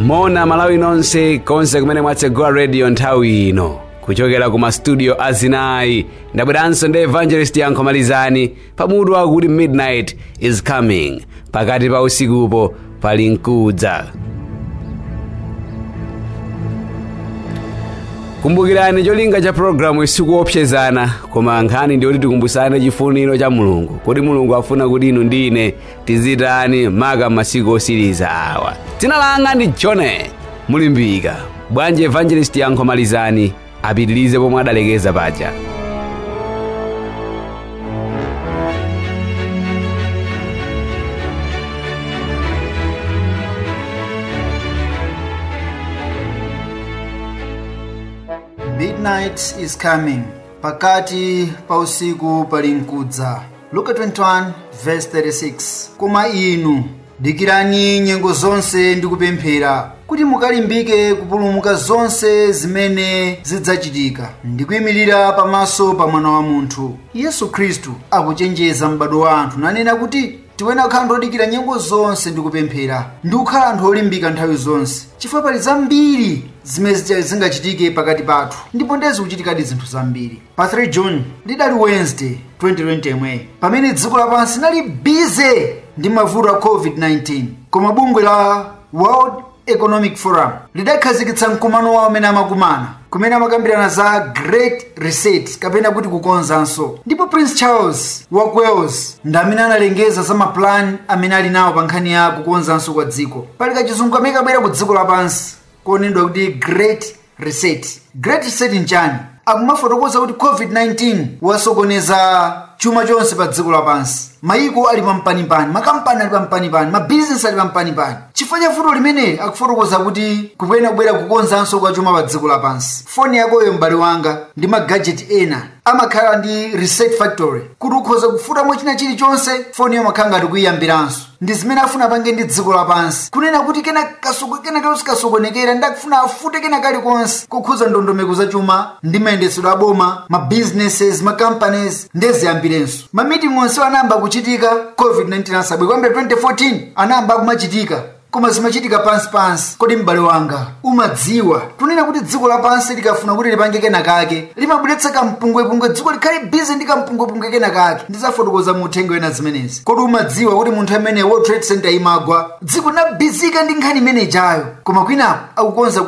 Mona Malawi nonse konse kumene mwatsegula radio nthawi ino kuchokera ku mastudio azinayi ndabweranso ndi Evangelist Yankho Malizani pamutu wakuti Midnight is coming, pakati pa usikupo pali mkudza. Kumbukirani cholinga cha programu isikuopsezana, koma nkhani ndi yoti tikumbusane chifuniro cha Mulungu, kuti Mulungu afuna kuti inu ndi ine tizitani maka masiku osiriza awa. Dzina langa ndi John Mulimbika. Bwanji Evangelist Yankho Malizani apitirize pomwe adalekeza paja. Midnight is coming. Pakati pa usiku pali mkudza. Luka 21 verse 36. Koma inu dikirani nyengo zonse ndi kupemphera, kuti mukalimbike kupulumuka zonse zimene zidzachitika ndi kuyimirira pamaso pa Mwana wa Munthu. Yesu Khristu akuchenjeza m'bado wa anthu nanena kuti tiwena kukhala anthu odikira nyengo zonse ndi kupemphera, ndi kukhala anthu olimbika nthawi zonse, chifukwa pali zambiri zimene zingachitike pakati pathu, ndipo ndezi kuchitikadi zinthu zambiri. Pa 3 June lidali Wednesday 2020 yemwe, pamene dziko lapansi linali busy ndi mavuto a COVID-19, koma bungwe la World Economic Forum lidakhazikitsa mkumano wawo amene amakumana, kumene amakambirana za Great Reset kapena kuti kukonzanso. Ndipo Prince Charles wa Wales ndi amene analengeza za maplan amene ali nawo pa nkhani ya kukonzanso kwa dziko. Pali kachizungu kamene kabwera ku dziko lapansi konenedwa kuti Great Reset. Great Reset nchani? Akumafotokoza kuti COVID-19 wasokoneza chuma chonse pa dziko lapansi. Mayiko ali pampanipani, makampani ali pampanipani, mabizinesi ali pampanipani. Chifukwa cha vuto limeneli akufotokoza kuti kupena kubwera kukonzanso kwa chuma pa dziko lapansi. Foni yakoyo m'bale wanga ndi magadget ena amakhala ndi reset factory, kuti ukhoza kufutamo china chilichonse, foni yo makhala ngati kuyiyambiranso. Ndi zimene afuna apange ndi dziko lapansi, kunena kuti kena kena kasokonekera, ndakufuna afute kena kalikonse kukhuza ndondomeko za chuma ndi mayendetsedwe a boma, ma businesses, ma companies ndeziyambirenso. Ma meeting onse anayamba kuchitika COVID-19 asabwe kuyambira 2014 anayamba kumachitika, koma zimachitika pansi pansi. Kodi m'bale wanga umadziwa kunena kuti dziko lapansi likafuna kuti lipange kena kake limabweretsa kampungwepungwe, dziko likhale busy ndi kampungwepungwe kena kake? Ndizafotokoza mu uthenga wena zimenezi. Kodi umadziwa kuti munthu amene World Trade Center imagwa, dziko linabizika ndi nkhani imene ijayo, koma kwinapo akukonza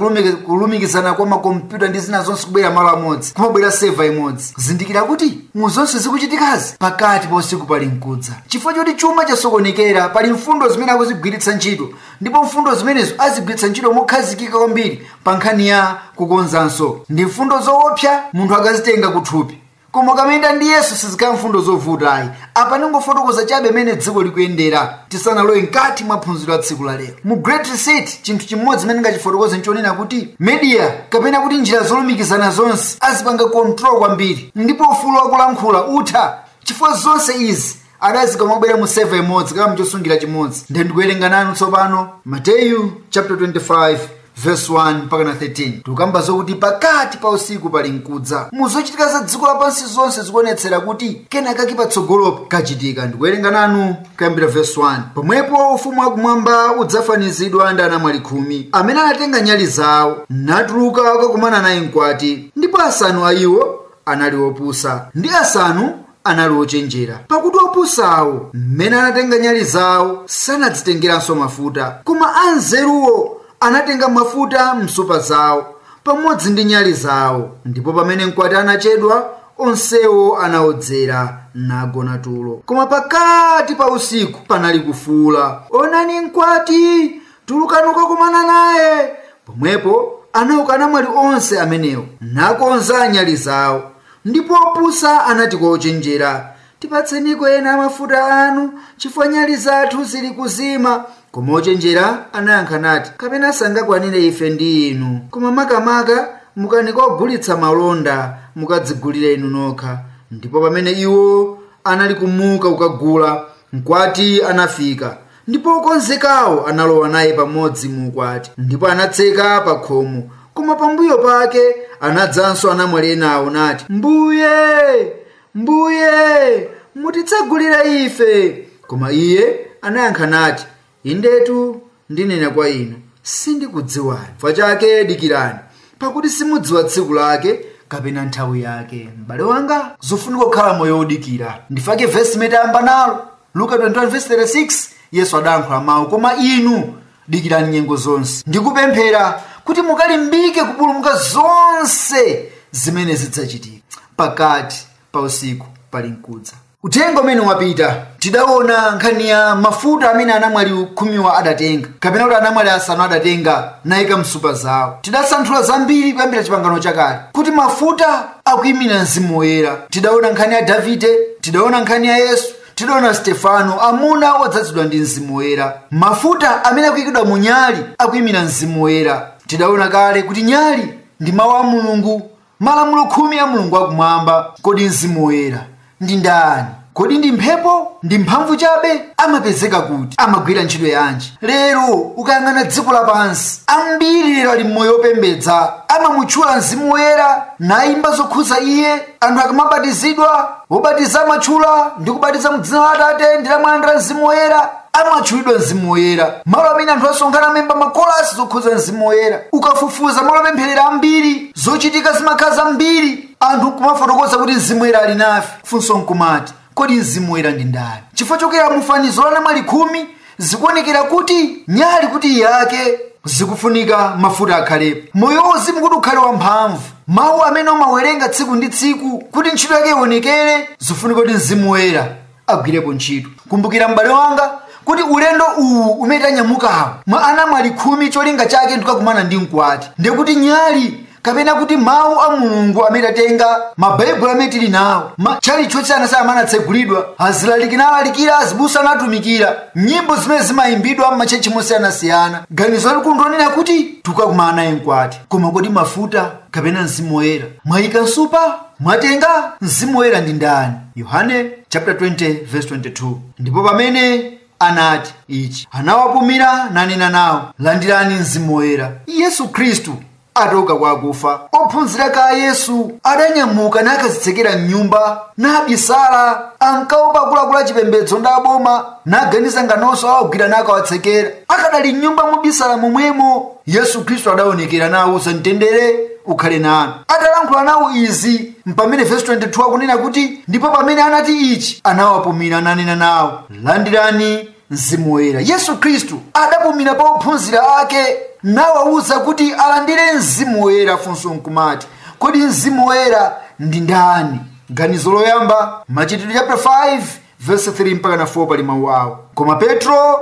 kulumikizana kwa makompyuta ndi zina zonse kubwera malo amodzi, kumabwera seva imodzi. Zindikira kuti mu zonse zikuchitikazi pakati pa usiku pali mkudza, chifukwa choti chuma chasokonekera. Pali mfundo zimene akuzigwiritsa ntchito, ndipo mfundo zimenezo azigwiritsa ntchito mokhazikika kwambiri pa nkhani ya kukonzanso. Ndi mfundo zoopsa munthu akazitenga kuthupi, koma ukamayenda ndi Yesu sizikhala mfundo zovutayi. Apa ningofotokoza chabe imene dziko likuyendera tisanalowe mkati mwa phunziro la tsiku la lero. Mu Great Reset chinthu chimodzi chimene ngachifotokoze nchonena kuti media kapena kuti njira zolumikizana zonse azipanga control kwambiri, ndipo ufulu wakulankhula utha, chifukwa zonse izi adazika mabwera mu seva imodzi kama mchosungira chimodzi. Ndiye ndikuwerenga nanu tsopano Mateyu chapter 25 verse 1 mpaka na 13. Tikukamba zokuti pakati pa usiku pali mkudza. Muzochitika za dziko lapansi zonse zikuonetsera kuti kenakake patsogolopo kachitika. Ndikuwerenga nanu kuyambira verse 1. Pomwepo ufumu wakumwamba udzafanizidwa ndi anamwali 10 amene anatenga nyali zawo natuluka kukakumana naye mkwati. Ndipo asanu a iwo anali opusa ndi asanu anali ochenjera. Pakuti opusawo mmene anatenga nyali zawo sanadzitengeranso mafuta, koma anzeruwo anatenga mafuta msupa zawo pamodzi ndi nyali zawo. Ndipo pamene mkwati anachedwa, onsewo anaodzera nagona tulo. Koma pakati pa usiku panali kufuula, onani mkwati, tulukani kukakumana naye. Pomwepo anauka anamwali onse amenewo nakonza nyali zawo. Ndipo opusa anati kwa ochenjera, tipatseniko ena mafuta anu, chifukwa nyali zathu zili kuzima. Koma ochenjera anayankha nati, kapena sangakwanire ife ndi inu, koma makamaka mukanika kugulitsa malonda mukadzigulira inu nokha. Ndipo pamene iwo anali kumuka kukagula, mkwati anafika, ndipo okonzekawo analowa naye pamodzi mu ukwati, ndipo anatseka pa khomo. Koma pambuyo pake anadzanso anamwali enawo nati, Mbuye, Mbuye, mutitsegulira ife. Koma iye anayankha nati, indetu ndinena kwa inu, Sindikudziwani. Chifukwa chake dikirani, pakuti simudziwa tsiku lake kapena nthawi yake. M'bale wanga, zofunika kukhala moyo wodikira. Ndifake vesi imene tayamba nalo, Luka 21 verse 36, Yesu adayankhula mawu, koma inu dikirani nyengo zonse, ndikupemphera kuti mukalimbike kupulumuka zonse zimene zidzachitika pakati pa usiku pali mkudza. Uthenga umene wapita tidaona nkhani ya mafuta amene anamwali 10 adatenga, kapena kuti anamwali 5 adatenga nayika msupa zawo. Tidasanthula zambiri kuyambira chipangano chakale kuti mafuta akuyimira Mzimu Woyera. Tidaona nkhani ya Davide, tidaona nkhani ya Yesu, tidaona Stefano, amuna odzazidwa ndi Mzimu Woyera. Mafuta amene akuyikidwa mu nyali akuyimira Mzimu Woyera. Tidaona kale kuti nyali ndi mawu a Mulungu, malamulo 10 a Mulungu akumwamba. Kodi Mzimu Woyera ndi ndani? Kodi ndi mphepo? Ndi mphamvu chabe? Amapezeka kuti? Amagwira ntchito yanji? Lero ukayang'ana dziko lapansi, ambiri lero ali mmoyo wopembedza, amamutchula Mzimu Woyera nayimba zokhudza iye. Anthu akamabatizidwa, wobatiza amatchula ndi kubatiza mdzina la Atate ndi la Mwana ndi la Mzimu Woyera, amatchulidwa Mzimu Woyera. Malo amene anthu asonkhana amemba makolasi zokhudza Mzimu Woyera. Ukafufuza malo opempherera ambiri, zochitika zimakhala zambiri, anthu nkumafotokoza kuti Mzimu Woyera ali nafe. Funso nkumati, kodi Mzimu Woyera ndi ndani? Chifukwa chokera mufanizo la anamwali 10 zikuonekera kuti nyali kuti yake zikufunika mafuta akhalepo, moyo wauzimu kuti ukhale wamphamvu, mawu amene umawerenga tsiku ndi tsiku kuti ntchito yake ionekere, zifunika kuti Mzimu Woyera agwirepo ntchito. Kumbukira m'bale wanga kuti ulendo uwu umene tanyamukawo mwa anamwali 10 cholinga chake ndikukakumana ndi mkwati, ndikuti nyali kapena kuti mawu a Mulungu amene tatenga, mabaibulo amene tili nawo, matchalitchi osiyanasiyana amene anatsegulidwa, azilaliki nalalikira, azibusa natumikira, nyimbo zimene zimayimbidwa m'matchechi mosiyanasiyana, ganizo lalikulu ndionena kuti tikukakumana naye mkwati. Koma kodi mafuta kapena Mzimu Woyera mwayika msupa? Mwatenga? Mzimu Woyera ndi ndani? Yohane chapter 20 verse 22. Ndipo pamene anati ichi, anawapumira nanena nawo, landirani Mzimu Woyera. Yesu Khristu atoka kwa akufa, ophunzira ka Yesu adanyamuka nakazitsekera mnyumba nabisala. Ankaopa akuluakulu achipembedzo ndi aboma, naganiza nganonso awagwira nakawatsekera. Akadali mnyumba mubisala momwemo, Yesu Khristu adaonekera nawuza, mtendere ukhale nanu. Atalankhula nawo izi, mpamene verse 22 akunena kuti ndipo pamene anati ichi, anawapumira nanena nawo, landirani Mzimu Woyera. Yesu Khristu adapumira pa ophunzira ake nawawuza kuti alandire Mzimu Woyera. Funso nkumati, kodi Mzimu Woyera ndi ndani? Ganizo loyamba, Machitidwe chapter 5 verse 3 mpaka na 4 pali mawu awo. Koma Petro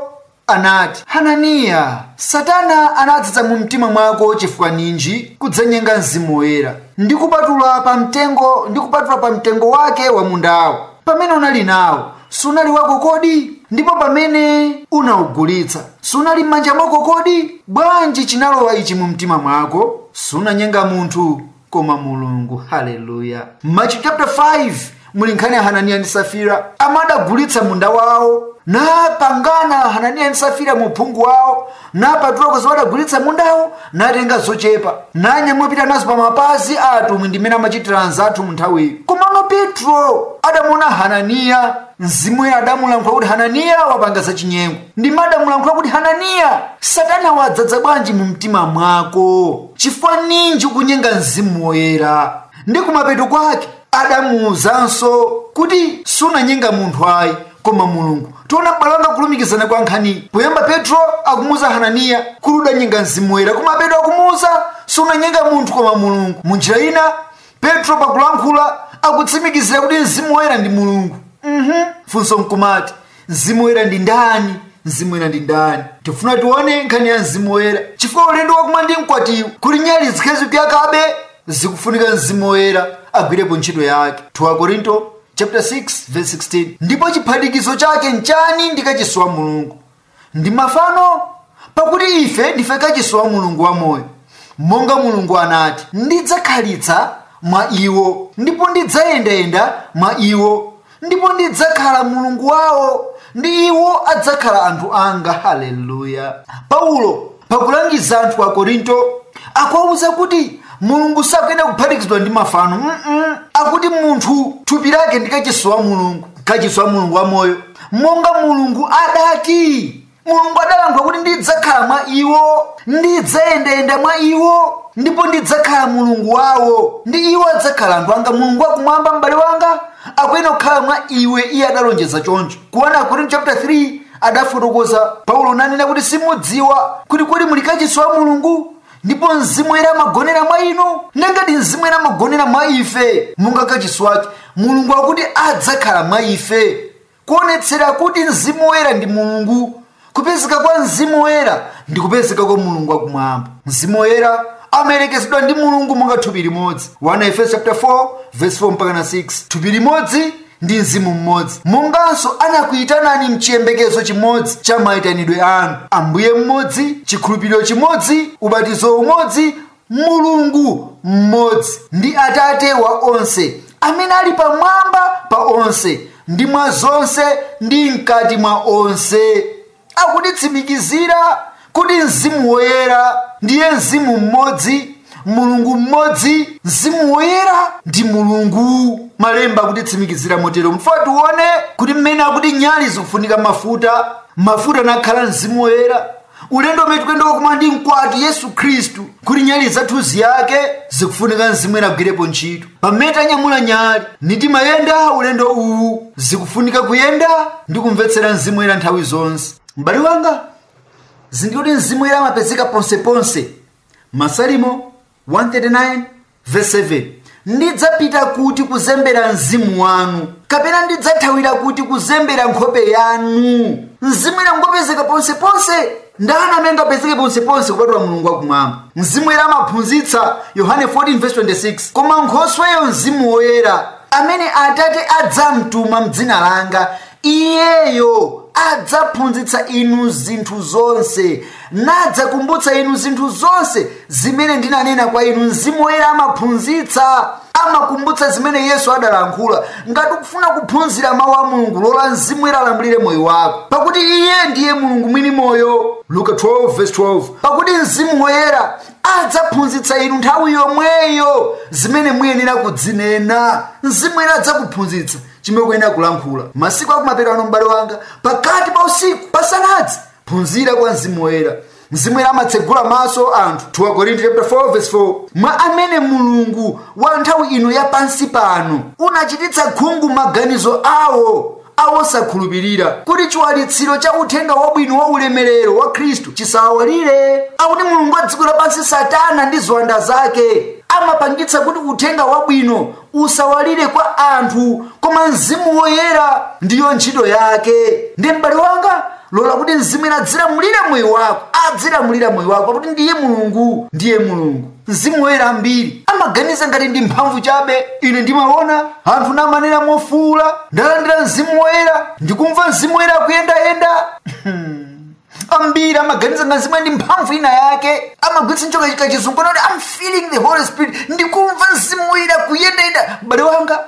anati, Hananiya, Satana anadzadza mu mtima mwako chifukwa ninji kudzanyenga Mzimu Woyera ndi kupatula pa mtengo wake wa mundawo? Pamene unali nawo sunali wako kodi? Ndipo pamene unawugulitsa sunali m'manja mwako kodi? Bwanji chinalowa ichi mu mtima mwako? Sunanyenga munthu koma Mulungu. Haleluya. Machitidwe chapter 5 muli nkhani ya Hananiya ndi Safira. Amadagulitsa munda wawo, napangana Hananiya ndi Safira mu uphungu wawo, napatula kwa adagulitsa mundawo, natenga zochepa nanyamupita nazo pa mapazi a atumwi, ndimene amachitira anzathu mu nthawiyo. Komano Petro adamuona Hananiya, Mzimu Woyera adamulankhula kuti Hananiya wapanga zachinyengo. Ndima adamulankhula kuti Hananiya, Satana wadzadza bwanji mu mtima mwako? Chifukwa ninji kunyenga Mzimu Woyera? Ndi kumapeto kwake adamuwuzanso kuti sunanyenga munthu ayi koma Mulungu. Tiona m'bale wanga kulumikizana kwa nkhani. Poyamba Petro akumuwuza Hananiya kuti udanyenga Mzimu Woyera, kumapeto akumuwuza sunanyenga munthu koma Mulungu. Munjira ina Petro pakulankhula akutsimikizira kuti Mzimu Woyera ndi Mulungu. Funso nkumati, Mzimu Woyera ndi ndani? Mzimu Woyera ndi ndani? Tifuna tione nkhani ya Mzimu Woyera, chifukwa ulendo wakumana ndi mkwatiwo kuti nyali zikhale zikuyakabe zikufunika Mzimu Woyera agwirepo ntchito yake. 2 Korinto chapter 6 verse 16. Ndipo chiphatikizo chake nchani ndi kachisi wa Mulungu? Ndi mafano? Pakuti ife ndife kachisi wa Mulungu wamoyo, monga Mulungu anati, ndidzakhalitsa mwa iwo, ndipo ndidzayendayenda mwa iwo, ndipo ndidzakhala Mulungu wawo, ndi iwo adzakhala anthu anga. Haleluya. Paulo pakulangiza anthu a Korinto akuwawuza kuti Mulungu sakuyenda kuphatikizidwa ndi mafano. Akuti munthu thupi lake ndi kachisi wa Mulungu, kachisi wa Mulungu wamoyo, monga Mulungu adati Mulungu adalankhula kuti ndidzakhala mwa iwo, ndidzayendayenda mwa iwo, ndipo ndidzakhala Mulungu wawo, ndi iwo adzakhala anthu anga. Mulungu wakumwamba, m'bale wanga, akuyenera kukhala mwa iwe. Iye adalonjeza choncho. Kuona Akorinto chapter 3 adafotokoza Paulo nanena kuti simudziwa kuti kodi muli kachisi wa Mulungu, ndipo Mzimu Woyera amagonera mwa inu. Nangati Mzimu Woyera amagonera mwa ife monga kachisi wake, Mulungu akuti adzakhala mwa ife, kuonetsera kuti Mzimu Woyera ndi Mulungu. Kupezeka kwa Mzimu Woyera ndi kupezeka kwa Mulungu wakumwamba. Mzimu Woyera amayerekezedwa ndi Mulungu monga thupi limodzi. 1 Efeso chapter 4 verse 4 mpaka 6. Thupi limodzi ndi mzimu mmodzi, monganso anakuyitanani mchiyembekezo chimodzi cha mayitanidwe anu, Ambuye mmodzi, chikhulupiriro chimodzi, ubatizo umodzi, Mulungu mmodzi ndi Atate wa onse, amene ali pamwamba pa onse, ndi mwa zonse, ndi mkati mwa onse. Akutitsimikizira kuti Mzimu Woyera ndiye mzimu mmodzi, Mulungu mmodzi. Mzimu Woyera ndi Mulungu. Malemba akutitsimikizira motero. Mfuna tione kuti mmene akuti nyali zikufunika mafuta, mafuta nakhala Mzimu Woyera. Ulendo umene tikuyenda kumana ndi mkwati Yesu Khristu, kuti nyali zathu ziyake zikufunika Mzimu Woyera agwirepo ntchito. Pamene tanyamula nyali nitimayenda ulendo uwu, zikufunika kuyenda ndi kumvetsera Mzimu Woyera nthawi zonse. M'bale wanga, zindikira kuti Mzimu Woyera amapezeka ponseponse. Masalimo 139 verse 7, ndidzapita kuti kuzembera mzimu wanu, kapena ndidzathawira kuti kuzembera nkhope yanu. Mzimu Woyera ngopezeka ponseponse. Ndani amene angapezeke ponseponse kupatula Mulungu wakumwamba? Mzimu Woyera amaphunzitsa. Yohane 14 verse 26, koma nkhosweyo Mzimu Woyera amene Atate adzamtuma mdzina langa, iyeyo adzaphunzitsa inu zinthu zonse, nadzakumbutsa inu zinthu zonse zimene ndinanena kwa inu. Mzimu Woyera amaphunzitsa, amakumbutsa zimene Yesu adalankhula. Ngati ukufuna kuphunzira mawu a Mulungu, lola Mzimu Woyera alamulire moyo wako, pakuti iye ndiye Mulungu mwini moyo. Luka 12 verse 12, pakuti Mzimu Woyera adzaphunzitsa inu nthawi yomweyo zimene muyenera kudzinena. Mzimu Woyera adzakuphunzitsa chimene ukuyenera kulankhula. Masiku akumapeto ano, m'bale wanga, pakati pa usiku pasanadze, phunzira kwa Mzimu Woyera. Mzimu Woyera amatsegula maso anthu. 2 Korinto chapter 4 verse 4, mwa amene Mulungu wa nthawi ino ya pansi pano unachititsa khungu maganizo awo awosakhulupirira, kuti chiwalitsiro cha uthenga wabwino wa ulemerero wa Khristu chisawalire. Akuti mulungu wa dziko lapansi, Satana ndi ziwanda zake, amapangitsa kuti uthenga wabwino usawalire kwa anthu, koma Mzimu Woyera ndiyo ntchito yake. Ndi m'bale wanga, lola kuti Mzimu Woyera adzilamulira moyo wako, adzilamulira moyo wako, pakuti ndiye Mulungu, ndiye Mulungu. Mzimu Woyera ambiri amaganiza ngati ndi mphamvu chabe. Ine ndimaona anthu namanena mofuula, ndalandira Mzimu Woyera, ndikumva Mzimu Woyera akuyendayenda. Ambiri amaganiza ngati Mzimu ndi mphamvu ina yake, amagwiritsa ntchito kachizungu kuti I'm feeling the Holy Spirit, ndikumva Mzimu Woyera kuyendayenda. M'bale wanga,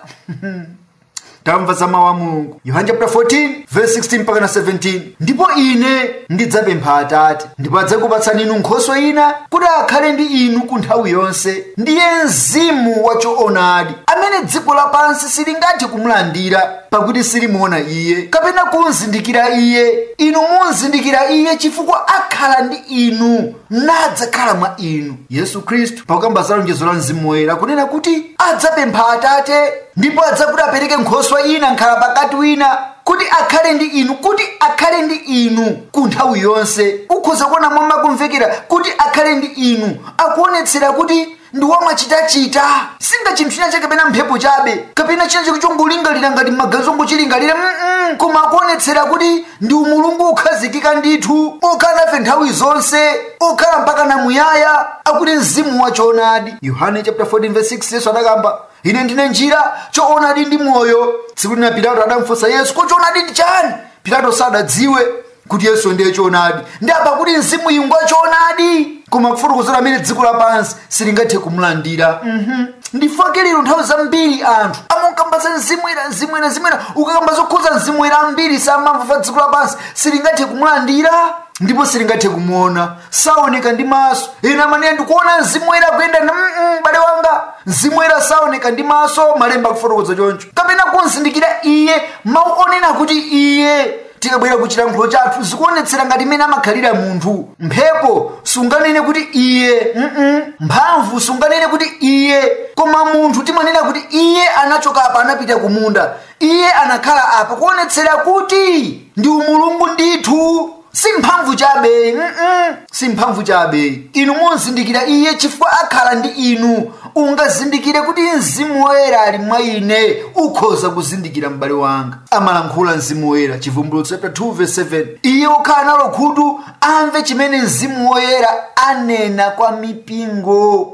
tamva za mawu a Mulungu. Yohane chapter 14 verse 16 mpaka na 17, ndipo ine ndidzapempha Atate, ndipo adzakupatsani inu nkhoswe ina, kuti akhale ndi inu ku nthawi yonse, ndiye Mzimu wachoonadi, amene dziko lapansi silingathe kumulandira, pakuti silimuona iye kapena kumzindikira iye. Inu muzindikira iye, chifukwa akhala ndi inu nadzakhala mwa inu. Yesu Khristu pakukamba za lonjezo la Mzimu Woyera kunena kuti adzapempha Atate, ndipo adzakuti apereke nkhoswe ina, nkhala pakati wina, kuti akhale ndi inu, kuti akhale ndi inu ku nthawi yonse. Ukhoza kuona momwe akumvekera kuti akhale ndi inu, akuonetsera kuti ndi wamachitachita, singa chinthu china chake kapena mphepo chabe kapena china chake chongolingalira ngati maganizo ongochilingalira, koma akuonetsera kuti ndi umulungu ukhazikika ndithu, okhala nafe nthawi zonse, okhala mpaka namuyaya. Akuti Mzimu wachoonadi. Yohane chapter 14 verse 6, Yesu adakamba, ine ndine njira, choonadi ndi moyo. Tsiku lina Pilato adamfunsa Yesu, ko choonadi ndi chani? Pilato sadadziwe kuti Yesu ndiye choonadi, ndi apa kuti Mzimu ingwa choonadi, koma kufotokozera amene dziko lapansi silingathe kumulandira. Ndifake lero nthawi zambiri anthu amakamba za Mzimu Woyera, Mzimu Woyera, Mzimu Woyera. Ukakamba zokhuza Mzimu Woyera ambiri samamva, fa dziko lapansi silingathe kumulandira ndipo silingathe kumuona, saoneka ndi maso. Ena amanena ndikuona Mzimu Woyera kuyenda. M'bale wanga, Mzimu Woyera saoneka ndi maso, malemba akufotokoza choncho, kapena kumzindikira iye. Mawu onena kuti iye Tikabwera ku chilankhulo chathu zikuonetsera ngati imene amakhalira munthu. Mphepo sunganene kuti iye, mphamvu sunganene kuti iye, koma munthu timanena kuti iye anachoka apa anapita kumunda, iye anakhala apa, kuonetsera kuti ndi umulungu ndithu, si mphamvu chabe. Si mphamvu chabe. Inu muzindikira iye chifukwa akhala ndi inu. Ungazindikire kuti Mzimu Woyera ali mwa ine, ukhoza kuzindikira m'bale wanga. Amalankhula Mzimu Woyera, Chivumbulutso chapter 2 verse 7. Iye wokhala nalo khutu amve chimene Mzimu Woyera anena kwa mipingo.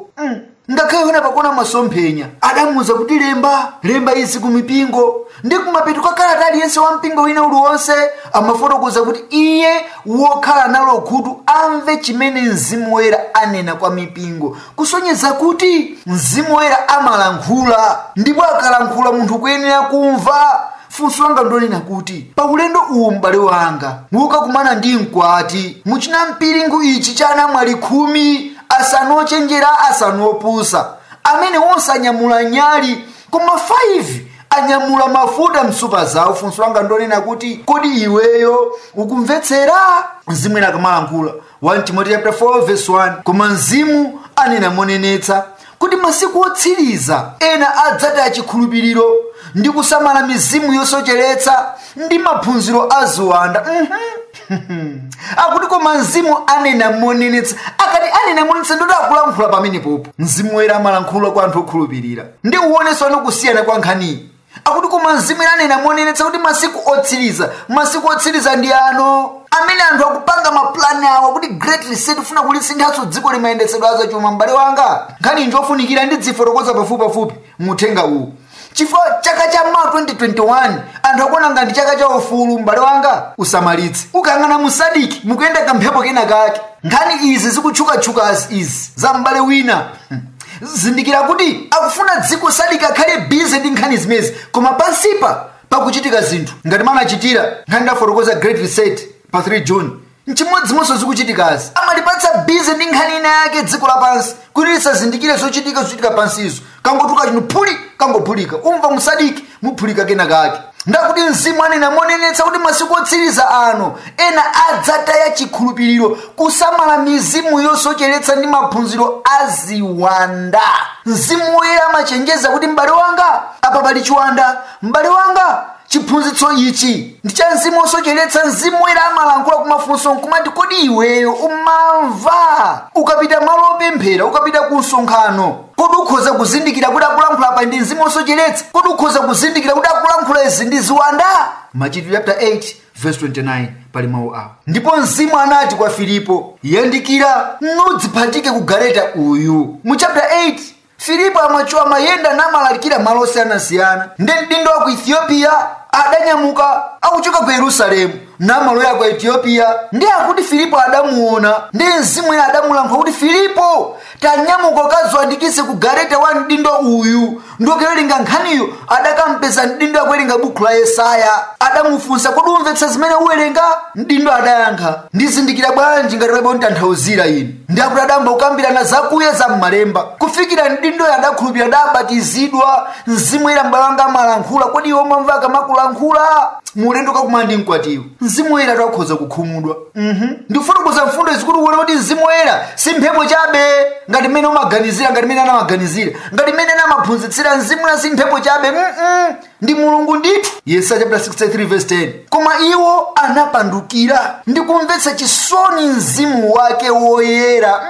Ngakhale wina pakona masomphenya adamuwuza kuti lemba izi ku mipingo, ndi kumapeto kwa kalata aliyense wa mpingo wina uliwonse amafotokoza kuti iye wokhala nalo khutu amve chimene Mzimu Woyera anena kwa mipingo, kusonyeza kuti Mzimu Woyera amalankhula, ndipo akalankhula munthu kuyenera kumva. Funso langa ndonena kuti pa ulendo uwu m'bale wanga mukakumana ndi mkwati muchina mpiringu ichi cha anamwali 10, asanu ochenjera asanu opusa, amene onse anyamula nyali koma 5 anyamula mafuta msupa zawo. Funso langa ndonena kuti kodi iweyo ukumvetsera? Mzimu ena akamalankhula 1 Timothy chapter 4 verse 1, koma Mzimu anena monenetsa kuti masiku otsiriza ena adzataya chikhulupiriro ndi kusamala mizimu yosocheretsa ndi maphunziro a ziwanda. Akuti koma Mzimu anena monenetsa. Akati anena monenetsa ndoti akulankhula pamenepopo. Mzimu Woyera amalankhula kwa anthu okhulupirira. Ndi uwonenso kusiyana kwa nkhaniyi. Akuti koma Mzimu anena monenetsa kuti masiku otsiriza, masiku otsiriza ndi ano amene anthu akupanga maplani awo kuti great reset, ufuna kulisinthanso dziko limayendetsedwa azachuma. M'bale wanga, nkhani njofunikira ndi dzifotokoza pafupipafupi muthenga uwu, chifukwa chaka cha ma 2021 anthu akuona ngati chaka cha ufulu. M'bale wanga, usamalitse ukang'ana musadiki mukuyenda kamphepo kena kake. Nkhani izi zikutchukatchukazi izi za m'bale wina, zindikira kuti akufuna dziko sadiki akhale bize ndi nkhani zimezi, koma pansipa pakuchitika zinthu ngati manachitira nkhani ndafotokoza great reset pa 3 June, nchimodzimodzi zikuchitikazi. Amalipatsa bize ndi nkhani ina yake dziko lapansi kuti lisazindikire zochitika pansizo. Kangotuka chinthu phuli, kangophulika, umva musadiki muphulika kena kake. Ndakuti Mzimu anena monenetsa kuti masiku otsiriza ano ena adzataya chikhulupiriro, kusamala mizimu yosocheretsa ndi maphunziro a ziwanda. Mzimu Woyera amachenjeza kuti m'bale wanga, apa pali chiwanda, m'bale wanga, chiphunzitso ichi ndi cha mzimu wosocheretsa. Mzimu Woyera amalankhula kumafunso nkumati kodi iweyo umamva? Ukapita malo opemphera, ukapita ku msonkhano, kodi ukhoza kuzindikira kuti akulankhula apa ndi mzimu wosocheretsa? Kodi ukhoza kuzindikira kuti akulankhula izi ndi ziwanda? Machitidwe chapter 8 verse 29 pali mawu awo. Ndipo Mzimu anati kwa Filipo, yandikira nudziphatike ku galeta uyu. Mu chapter 8 Filipo amachowa mayenda namalalikira malo osiyanasiyana. Ndi mdindo wa ku Ethiopia adanyamuka akuchoka ku Yerusalemu namaloya ku Ethiopia. Ndi akuti Filipo adamuona, ndi Mzimu ena adamulankhula kuti Filipo, tanyamuka ukadziwandikise ku galeta wa mdindo uyu. Ndikuwerenga nkhaniyo adakampeza mdindo akuwerenga buku la Yesaya. Adamufunsa, kodi umvetsa zimene uwerenga? Mdindo adayankha, ndizindikira bwanji ngati palibe wontanthauzira ine? Ndi akuti adamba kukambirana zakuya za m'malemba kufikira mdindoyo adakhulupirira, adabatizidwa. Mzimu Woyera m'bale wanga amalankhula. Kodi iwe umamva akamakulankhula? Mulendo kakumana ndi mkwatiwo, Mzimu Woyera takhoza kukhumudwa. Ndikufotokoza mfundo izi kuti uone kuti Mzimu Woyera si mphepo chabe ngati mmene umaganizira, ngati mmene anamaganizira, ngati mmene anamaphunzitsira. Mzimu Woyera si mphepo chabe, ndi Mulungu ndithu. Yesaya chapter 63 verse 10, koma iwo anapandukira ndi kumvetsa chisoni Mzimu wake Woyera.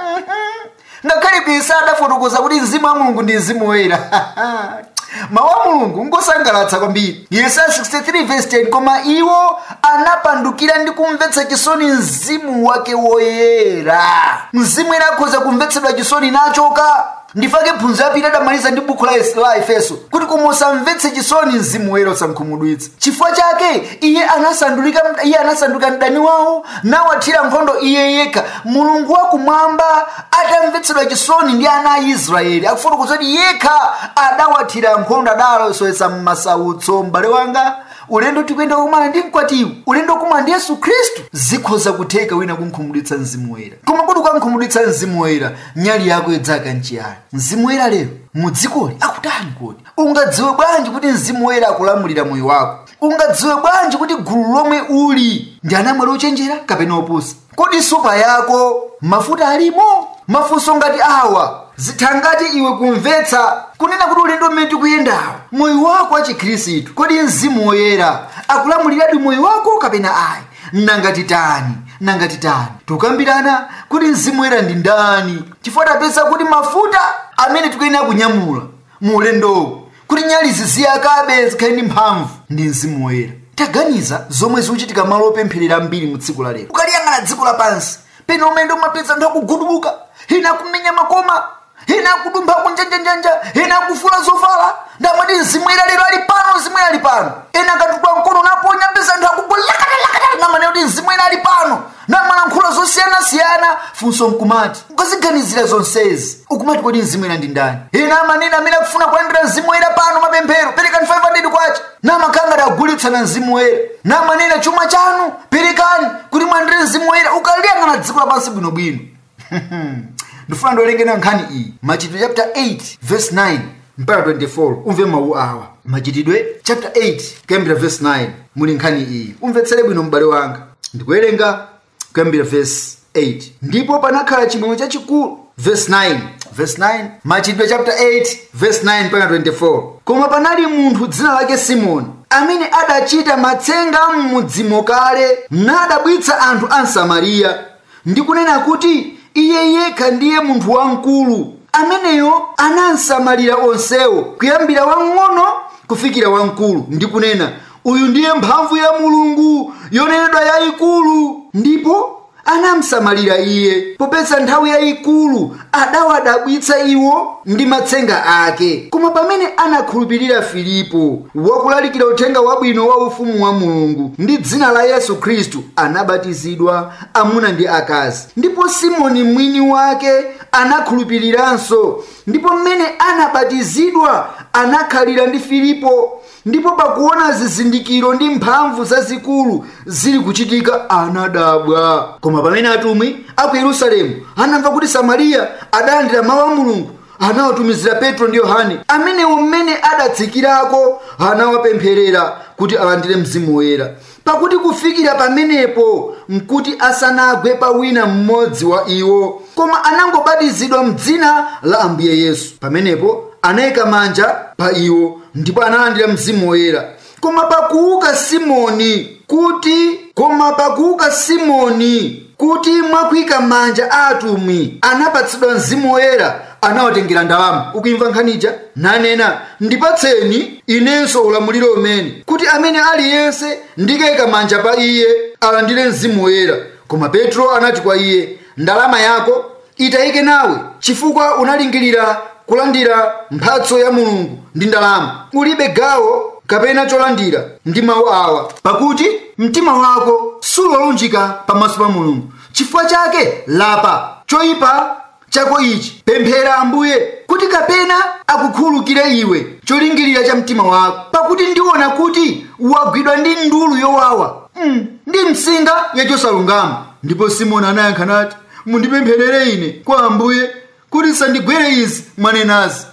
Ngakhale Yesaya adafotokoza kuti Mzimu wa Mulungu ndi Mzimu Woyera. Mawu a Mulungu ngosangalatsa kwambiri. Yesaya 63 verse 10, koma iwo anapandukira ndi kumvetsa chisoni Mzimu wake Woyera. Mzimu Woyera akhoza kumvetsedwa chisoni nachoka. Ndifake phunziro yapita adamaliza ndi buku la Efeso kuti koma usamvetse chisoni Mzimu Woyera, usamkhumudwitse. Chifukwa chake iye anasanduka mdani wawo nawathira nkhondo iye yekha. Mulungu wakumwamba atamvetsedwa chisoni ndi ana a Israeli, akufotokoza kuti yekha adawathira nkhondo, adalosowetsa m'masautso. M'bale wanga, ulendo tikuyenda kukumana ndi mkwatiwo, ulendo kukumana ndi Yesu Khristu, zikhoza kutheka wina kunkhumudwitsa Mzimu Woyera. Koma kuti ukankhumudwitsa Mzimu Woyera, nyali yako idzaka nchiyani? Mzimu Woyera lero mudzikoli akutani kodi? Ungadziwe bwanji kuti mzimu woyera akulamulira moyo wako? Ungadziwe bwanji kuti gulu lomwe uli ndi anamwali ochenjera kapena opusa? Kodi sopa yako mafuta alimo? Mafunso ngati awa zithangati iwe kumvetsa kunena kuti ulendo mmene tikuyendawo moyo wako wa chikhristu, kodi mzimu woyera akulamuliradi moyo wako kapena ayi? Nanga titani tukambirana kuti mzimu woyera ndi ndani, chifukwa tapeza kuti mafuta amene tikuyenera kunyamula mu ulendowu kuti nyalizi ziyakabe zikhale ndi mphamvu ndi mzimu woyera. Taganiza zomwe zikuchitika malo opempherera ambiri mu tsiku la lero. Ukaliyang'ana dziko lapansi pena umene umapeza anthu akugudubuka, ena akumenya makoma, ena akudumpha kunjanjanjanja, ena akufula zovala, ndamati mzimu woyera lero ali pano, mzimu woyera ali pano. Ena akatukwa mkono naponya peza anthu akugulakatalakata namanena kuti mzimu woyera ali pano, namalankhula zosiyanasiyana. Funso nkumati ukaziganizira zonsezi ukumati kodi mzimu woyera ndi ndani? Ena amanena amene akufuna kulandira mzimu woyera pano mapemphero, perekani 500 kwacha, namakhala ngati agulitsana mzimu woyera, namanena chuma chanu perekani kuti mulandire mzimu woyera. Ukaliyang'ana dziko lapansi bwinobwino. Ndifuna ndiwerenge nkhani iyi, Machitidwe chapter 8 verse 9 mpaka 24. Umve mawu awa, Machitidwe chapter 8 kuyambira verse 9 muli nkhani iyi. Umvetsere bwino m'bale wanga, ndikuwerenga kuyambira verse 8. Ndipo panakhala chimwemwe chachikulu. Verse 9, Machitidwe chapter 8 verse 9 mpaka 24. Koma panali munthu dzina lake Simoni amene adachita matsenga m'mudzimo kale, nadabwitsa anthu a Samariya ndi kunena kuti iye yekha ndiye munthu wamkulu. Ameneyo anansamalira onsewo kuyambira wamng'ono kufikira wamkulu, ndi kunena, uyu ndiye mphamvu ya Mulungu yonenedwa yayikulu. Ndipo anamsamalira iye, popeza nthawi yayikulu adawadabwitsa iwo ndi matsenga ake. Koma pamene anakhulupirira Filipo wakulalikira uthenga wabwino wa ufumu wa Mulungu ndi dzina la Yesu Khristu, anabatizidwa amuna ndi akazi. Ndipo Simoni mwini wake anakhulupiriranso, ndipo mmene anabatizidwa anakhalira ndi Filipo. Ndipo pakuona zizindikiro ndi mphamvu zazikulu zili kuchitika anadabwa. Koma pamene atumwi a ku Yerusalemu anamva kuti Samariya adalandira mawu a Mulungu, anawatumizira Petro ndi Yohane, amenewo mmene adatsikirako anawapempherera kuti alandire mzimu woyera. Pakuti kufikira pamenepo nkuti asanagwe pa wina mmodzi wa iwo, koma anangobatizidwa mdzina la Ambuye Yesu. Pamenepo anayika manja pa iwo ndipo analandira mzimu woyera. Koma pakuuka Simoni kuti mwakuyika manja a atumwi anapatsidwa mzimu woyera, anawatengera ndalama. Ukuimva nkhanija? Nanena, ndipatseni inenso ulamuliro umene, kuti amene aliyense ndikayika manja pa iye alandire mzimu woyera. Koma Petro anati kwa iye, ndalama yako itayike nawe, chifukwa unalingirira kulandira mphatso ya Mulungu ndi ndalama. Ulibe gawo kapena cholandira ndi mawu awa, pakuti mtima wako sulolunjika pamaso pa Mulungu. Chifukwa chake lapa choyipa chako ichi, pemphera Ambuye kuti kapena akukhululukire iwe cholingirira cha mtima wako, pakuti ndiona kuti wagwidwa ndi ndulu yowawa ndi msinga yachosalungama. Ndipo Simoni anayankha nati, mundipempherere ine kwa Ambuye kuti sandigwere izi mwanenazi.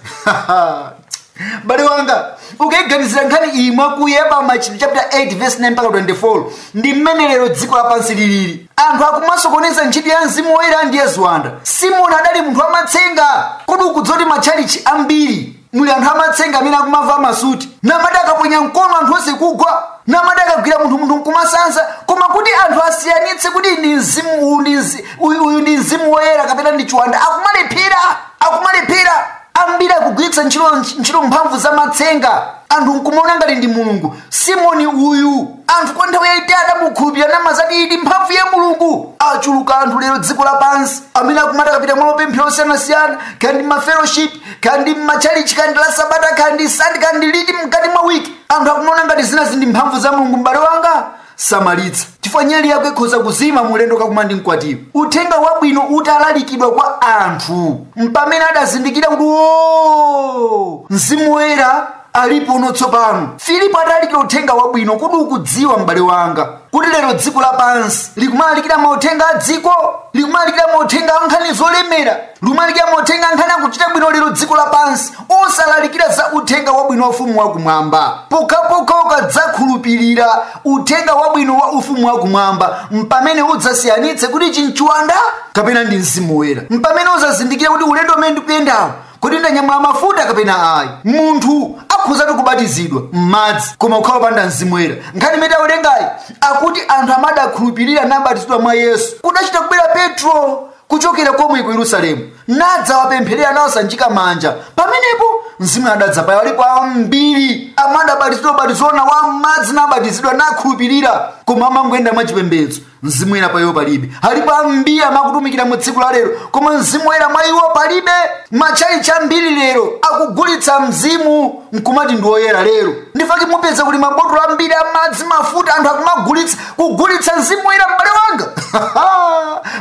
Bale wanga, ukayiganizira nkhani iyi mwakuya pa Machitidwe chapter 8 verse 9 mpaka 24, ndi mmene lero dziko lapansi lilili. Anthu akumasokoneza ntchito ya mzimu woyera ndi ya ziwanda. Simoni adali munthu wamatsenga. Kodi ukudzoti matchalichi ambiri muli anthu amatsenga amene akumava masuti, namati akaponya mkono anthu onse kugwa, namati akagwira munthu nkumasanza. Koma kuti anthu asiyanitse kuti ndi mzimu uyu ndi mzimu woyera kapena ndi chiwanda, akumalephera. Ambiri akugwiritsa ntchito mphamvu za matsenga, anthu nkumaona ngati ndi Mulungu. Simoni uyu anthu kwa nthawi yayitali adamukhulupirira namazati idi mphamvu ya Mulungu. Achuluka anthu lero dziko lapansi amene akumati akapita malo opemphera osiyanasiyana, kaya ndi mafellowship, kaya ndi machalichi, kaya ndi la sabata, kaya ndi Sunday, kaya ndi liti mkati mwa wiki, anthu akumaona ngati zinazi ndi mphamvu za Mulungu. M'bale wanga, samalitsa, chifukwa nyali yako ikhoza kuzima mulendo kakuma ndi mkwatiwo. Uthenga wabwino utalalikidwa kwa anthu mpamene adazindikira kuti mzimu woyera Alipo uno tsopano. Filipo atalalikira uthenga wabwino, kuti ukudziwa m'bale wanga kuti lero dziko lapansi likumalalikira mauthenga a dziko, likumalalikira mauthenga a nkhani zolemera, likumalalikira mauthenga a nkhani akuchita bwino. Lero dziko lapansi osalalikira za uthenga wabwino wa ufumu wakumwamba. Pokhapokha ukadzakhulupirira uthenga wabwino wa ufumu wakumwamba, mpamene udzasiyanitse kuti chinchiwanda kapena ndi mzimu woyera, mpamene udzazindikira kuti ulendo umene ndikuyendawo kuti ndanyamula mafuta kapena ayi. Munthu akhuzatu kubatizidwa m'madzi koma kukhala opanda mzimu woyera. Nkhani imene tawerengayi akuti anthu amadakhulupirira nabatizidwa mwa Yesu. Kudachita kubwera Petro kuchokera komwe ku Yerusalemu, nadzawapempherera nawasanjika manja, pamenepo mzimu adadza payo. Alipo ambiri amadabatizidwa ubatizona wa madzi nabatizidwa nakhulupirira, koma amangoyenda mwachipembedzo, mzimu woyera payo palibe. Alipo ambiri amakutumikira mu tsiku la lero, koma mzimu woyera mwa iwo palibe. Matchalitchi ambiri lero akugulitsa mzimu nkumati ndi woyera. Lero ndifaki mupeza kuti mabotolo ambiri amadzi, mafuta, anthu akumagulitsa, kugulitsa mzimu woyera. M'bale wanga,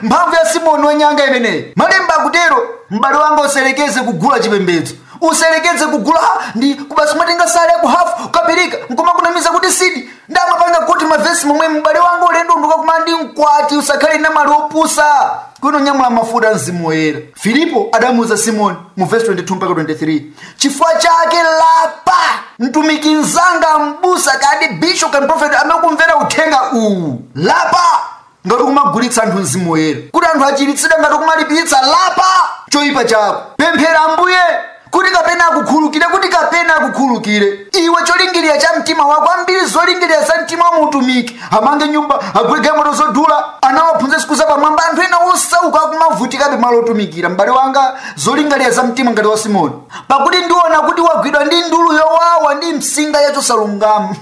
mphamvu ya Simoni wanyanga imeneyi, malemba akutero. M'bale wanga, uselekeze kugula chipembedzo, uselekeze kugula ndi kubasi umatenga sale yaku hafu ukapereka nkumakunamiza kuti sidi ndamapanga kuti mavesi momwe. M'bale wanga, ulendo ndukakuma ndi mkwati, usakhale namali opusa kuno, nyamula mafuta mzimu woyera. Filipo adamuuza Simoni mu verse 22 mpaka 23, chifukwa chake lapa. Mtumiki mzanga, mbusa kadi bishop and prophet amakumvera uthenga uwu, lapa ngati kumagulitsa anthu mzimu woyera kuti anthu achiritsidwe, ngati kumalipiritsa, lapa choyipa chako, pemphera Ambuye kuti kapena akukhulukire, kuti kapena akukhulukire iwe cholingirira cha mtima wako. Ambiri zolingirira za mtima wa muutumiki, amange nyumba, agule galimoto zodula, anawaphunzitsa siku zapamwamba, anthu ena osauka akumavutikabe malo otumikira. M'bale wanga, zolingalira za mtima ngati wa Simoni, pakuti ndiona kuti wagwidwa ndi ndulu yowawa ndi msinga yachosalungama.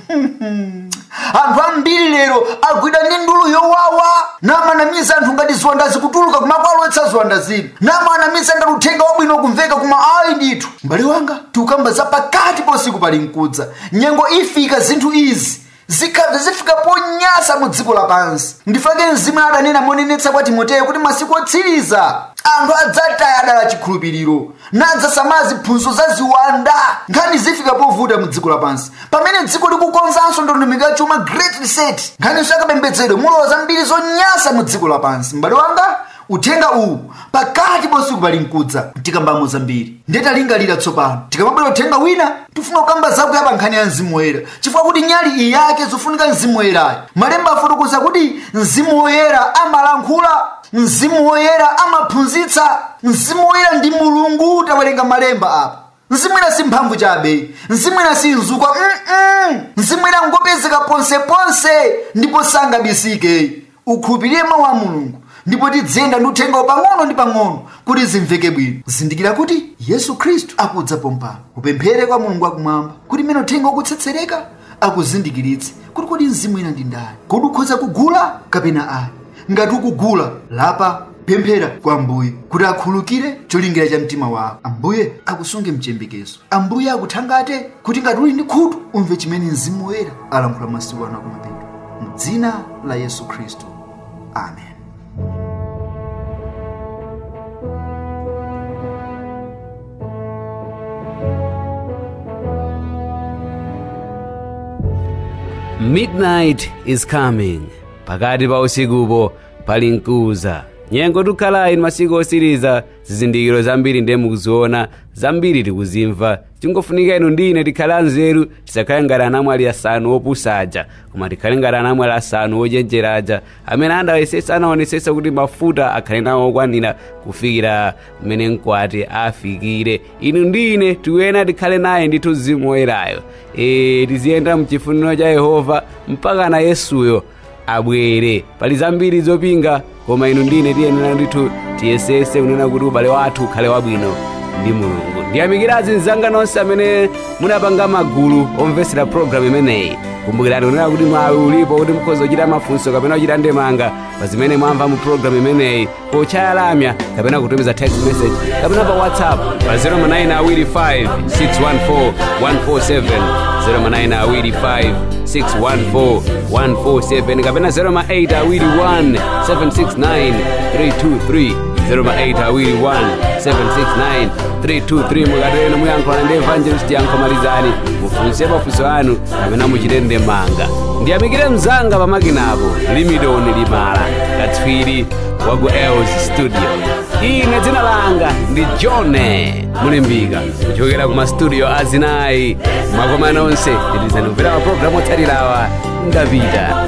Anthu ambiri lero agwidwa ndi ndulu yowawa, namanamiza anthu ngati ziwanda zikutuluka, kumakwalowetsa ziwanda zina, namanamiza ngati uthenga wabwino kumveka, kuma ayi ndithu. M'bale wanga, tikukamba za pakati posiku pali mkudza. Nyengo ifika zinthu izi zikhabve zifika ponyasa mu dziko lapansi. Ndifake mzimu adanena monenetsa kwa Timoteyo kuti masiku otsiriza anthu adzataya adala chikhulupiriro, nadzasamala ziphunzitso za ziwanda. Nkhani zifika povuta mu dziko lapansi pamene dziko likukonzanso ndondomeko ya chuma, Great Reset, nkhaniso yakapembedzedwe, mulowa zambiri zonyasa mu dziko lapansi. M'bale wanga, uthenga uwu pakati posiku pali mkudza tikambamo zambiri, ndetalingalira tsopano. Tikamabwera uthenga wina, tifuna kukamba zakuyapa nkhani ya mzimu woyera, chifukwa kuti nyali iyi yake zofunika mzimu woyerayo. Malemba afotokoza kuti mzimu woyera amalankhula, mzimu woyera amaphunzitsa, mzimu woyera ndi Mulungu. Tawerenga malemba apa. Mzimu woyera si mphamvu chabe, mzimu woyera si mzukwa, mzimu woyera ngopezeka ponseponse ndipo sangabisike. Ukhulupirire mawu a Mulungu ndipo tidziyenda ndi uthengawo pang'ono ndi pang'ono kuti zimveke bwino. Zindikira kuti Yesu Khristu akudza pompano. Upemphere kwa Mulungu wakumwamba kuti mmene uthenga ukutsetsereka akuzindikiritse kuti kodi mzimu woyera ndi ndani, kodi ukhoza kugula kapena ayi. Ngati ukugula, lapa, pemphera kwa Ambuye kuti akhululukire cholingira cha mtima wako. Ambuye akusunge mchiyembekezo, Ambuye akuthangate kuti ngati uli ndi khutu umve chimene mzimu woyera alankhula masiku ano akumapeto. Mdzina la Yesu Khristu, amen. Midnight is coming, pakati pa usikupo pali mkuza. Nyengo tukhalayi masiku osiriza, zizindikiro zambiri ndiye mukuziona, zambiri tikuzimva. Tingofunika inu ndi ine tikhale anzeru, tisakhale ngati anamwali asanu opusaja, koma tikhale ngati anamwali asanu ochenjeraja amene anayesetsa, anaonetsetsa kuti mafuta akhale nawo okwanira kufikira mmene mkwati afikire. Inu ndi ine tikuyenera tikhale naye ndithu mzimu woyerayo, tiziyenda mchifuniro cha Yehova mpaka na Yesuyo abwere. Pali zambiri zopinga, koma inu ndine tiyenera ndithu tiyesese kunena kuti ubale wathu ukhale wabwino ndi Mulungu. Ndiyamikira azinzanga nonse amene munapanga magulu omvetsera programu imeneyi. Kumbukirani kunena kuti mwawi ulipo kuti mukhoza kuchita mafunso kapena kuchita ndemanga pa zimene mwamva mu programu imeneyi pochaya lamya kapena kutumiza text message kapena pa WhatsApp pa 0manayina 25 614 147, 0manayina 25 614 147 kapena 0maeight 21 769 323. 0821 769 323. Mukatero muyankhulana ndi Evangelist Yankho Malizani, mufunse mafunso anu kapena muchitende manga. Ndiyamikire mzanga pamakinapo Limidoni Limala, katswiri wa ku Els Studio. Ine dzina langa ndi John Mulimbika, kuchokera ku mastudio azinayi. Mwakoma nonse, nditizani kumvera mapulogalamu otsatirawa. Ndapita.